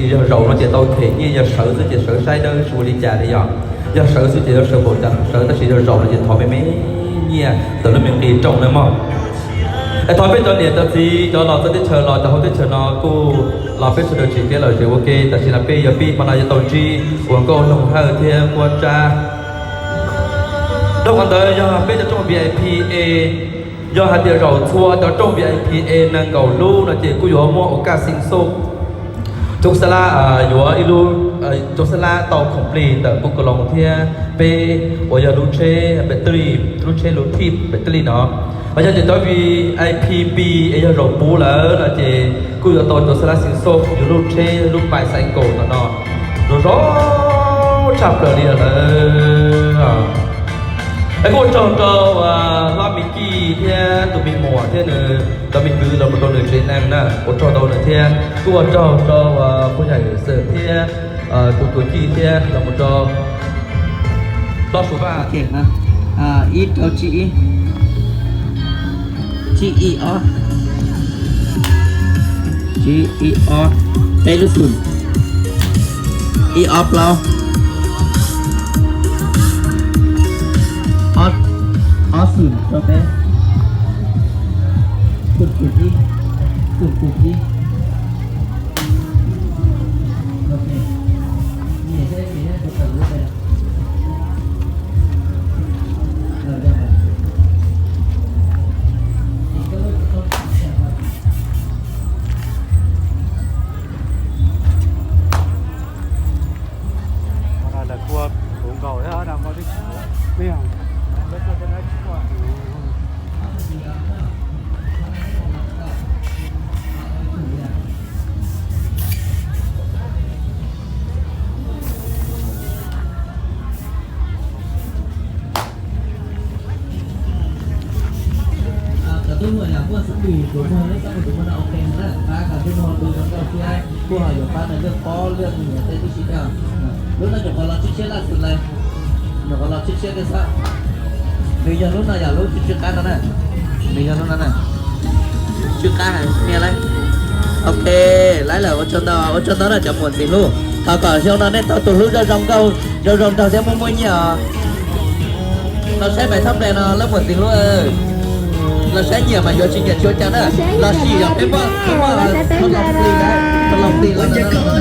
Yog zaum no ces tau them nyiaj, yog sawv xwb ces sawv saib dawb tsis ua li cas li yog. Yog sawv xwb ces yuav sawv npaum cas sawv, tab sis yog zaum no ces thov me me nyiaj ntawm lub me nqi rooj na mog. Es thov peb cov niam cov txiv cov los txawv teb chaws los cov hauv teb chaws no kuj los peb sawv daws tsis kev lom zem ua ke, tam sim no peb yog pib hmo no yuav tau ntsib ua nkauj Loog Hawj thiab Muab Tsab. Dhau qhov ntawd yog peb cov rooj V I P A, yog hais tias zaum txhua cov rooj V I P A nees nkaum lub no ces kuj yuav muaj ua kaj xeev xoj coob xab lab, yuav ib lub coob xab lab tau khoom plig ntawm pub kaloos thiab peb uas yog lub tsheb battery, lub tsheb lub thij battery no. Ho yog tias cov V I P B es yog zaum puv lawm no ces kuj yuav tau coob xab lab xeev xoj, yuav lub tsheb lub bicycle tom no zoo zoo tshaj plaws li lawm. Es kuj ua tsaug rau hlob Me Kij thiab tus me muam thiab nws cov me kwv los mus rau nws tsev neeg na, ua tsaug rau nws thiab kuj ua tsaug rau pog yam xwm thiab tus tuam Kij thiab los mus rau hlob Suav Vaj. Ib rau tsib ib, tsib ib ob, tsib ib ob, peb lub xum, ib ob plaub, ob xum rau peb, xum xum ib, xum xum ib. Lawv kua kuv nkaus thiab na, muaj twb tsis muaj. Cov tub muaj yam muaj xub pwm, tus muaj lub xab pwm tus muaj no ok na, pab kom tub muaj lub zoo nkauj thiab kuj ho yuav pab nws lwaj pob lwaj nyiaj tej tib si thiab. Lub no nyuam qhuav los tshiab tshiab laj xwm lawm, nyuam qhuav los tshiab tshiab tej xwb. Nws yog lub no yog lub tsw tsw qab no na, nws yog lub no na, tsw qab hais nias lawm. Ok, lawv lawm ua tsaug ntau, ua tsaug ntau na cov muam ntxim hlub. Thov kom xyoo no nej tau tus hlub zoo zoo nkauj, zoo zoo nraug thiab muaj muaj nyiaj os. Los saib pais thab nplej no lawv muam ntxim hlub, los saib nyiam mas yuav tsis nyiam tsis ua cas na, los sis yog peb muaj, peb muaj los plig, los plig los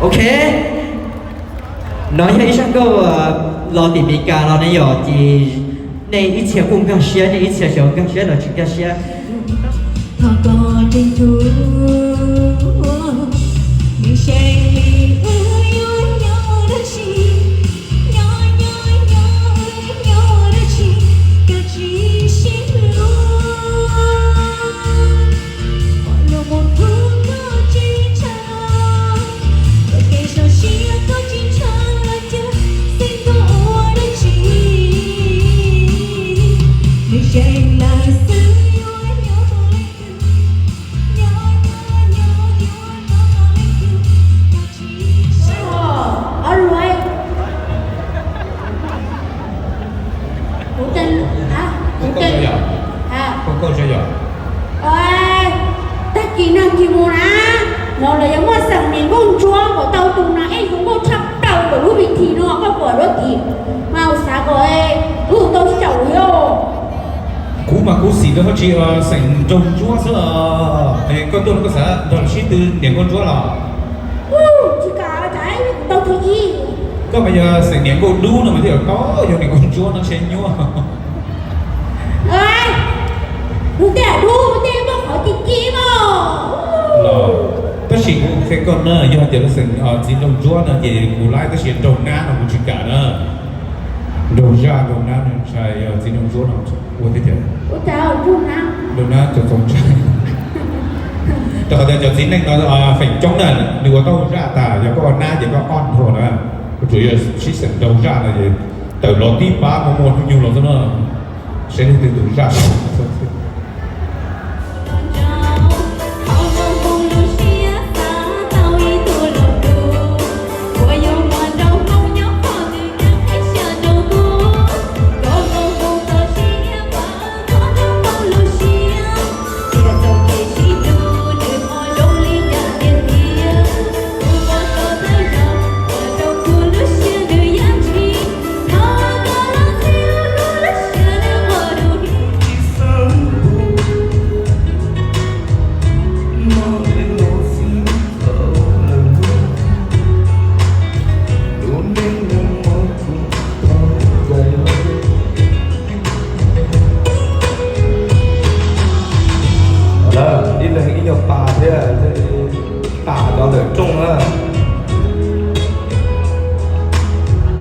Ok, no yog ib zaj nkauj los tim Meskas los ne yom, ces nej ib txhia kuj nkag siab, nej ib txhia xyov nkag siab los tsis nkag siab. Thov koj tseem tus, nws saib li wb yuav nyob dab tsi, nyob nyob nyob wb nyob dab tsi, koj tsis sib hlub. Los mus thub koj tsis ntshaw, koj kev so siab koj tsis ntshaw los cas, xeeb koj ua dab tsi, nws zeeg lawm xwb yuav nyob mus leej twg. Tag kis nag kis mus na, no los yog muaj xeem niam nkauj ntsuab kom tau tus nas ej hu nkauj tshaj plaws kom lub vim thim no koj pom lub tim, mas xav kom wb tau xyaum yog. Kuv mas kuv xim rau hauv tsis xeem nraug ntsuab xwb los koj tuaj no koj xav nrog sib tw niam nkauj ntsuab los? Tsis kam, tau thib ib. Koj mas yog xeem niam nkauj dub no mas thiaj tau yog niam nkauj ntsuab no ntshe nyuaj. Tus tej dub tej muaj qhov ci ci mas. Los, tab sis kuv qhia koj na, yog hais tias lub xeem txiv nraug ntsuab no ces kuv laib, tab sis nraug nab no kuv tsis kam na. Nraug zaj nraug nab no ntshai, yog txiv nraug ntsuab no ua tib tias nraug nab txaus txaus ntshai. Rau qhov tias cov txiv neej no feem coob na, nws ua tau zaj tas, yog koj ua nab ces koj qoj nrho na. Kuv tsuas yog sib xeem nraug zaj no ces tawm los tib pab muaj muaj hnub nyoog los xwb na. Saib leej twg tus zaj. Ib leeg ib nyuag pas thiab, tas cov ntawm rooj na.